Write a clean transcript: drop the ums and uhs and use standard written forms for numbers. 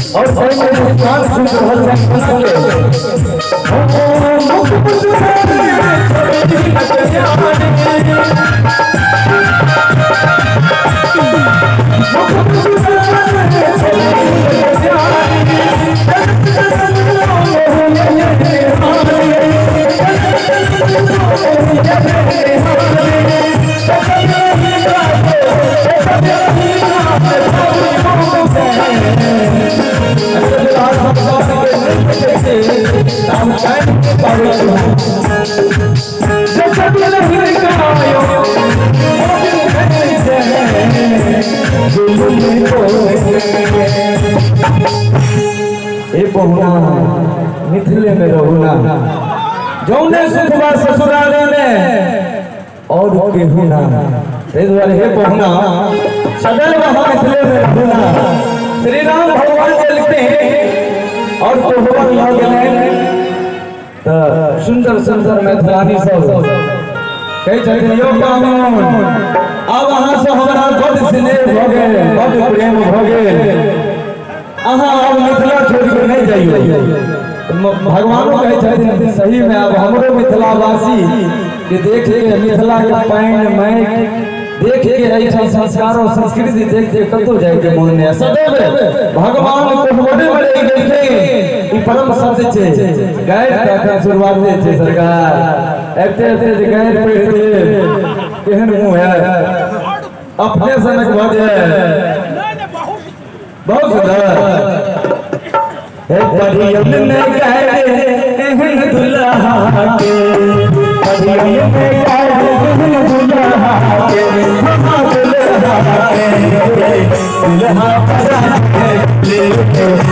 और मिथिले में रहुना जौने सुखबा ससुराले में और केहू ना। दुआरे हे पहुना सदैव वहाँ मिथिले में रहुना। श्री राम भगवान के लिखते हैं और कोहबर लऽ गेलनि तो सुंदर सुंदर मैथिलानी सब कहै छथिन यौ पाहुन आब अहाँ से हमरा बड स्नेह भऽ गेल, बड प्रेम भऽ गेल, अहाँ आब मिथिला छोड़ि कऽ नहि जाइयौ। भगवानो कहै छथिन सही में आब हमरो मिथिलावासी के देख के मिथिला के पानि माटि देख के एहिठाम संस्कार और संस्कृति देख के कतौ जाय के मोन नहि। सदैव भगवान कोहबरे में रहि गेलखिन, ई परम सत्य छै। गारि तऽ एखन शुरुआते छै सरकार, एते एते जे गारि पढ़ि देब केहन मुँह हैत, अपने सनक भऽ जाय। बहुत सुंदर हे परियम में गाय एहन दुल्हा के, परियम में गाय एहन दुल्हा के, हाँ दुल्हा के दुल्हा बना के।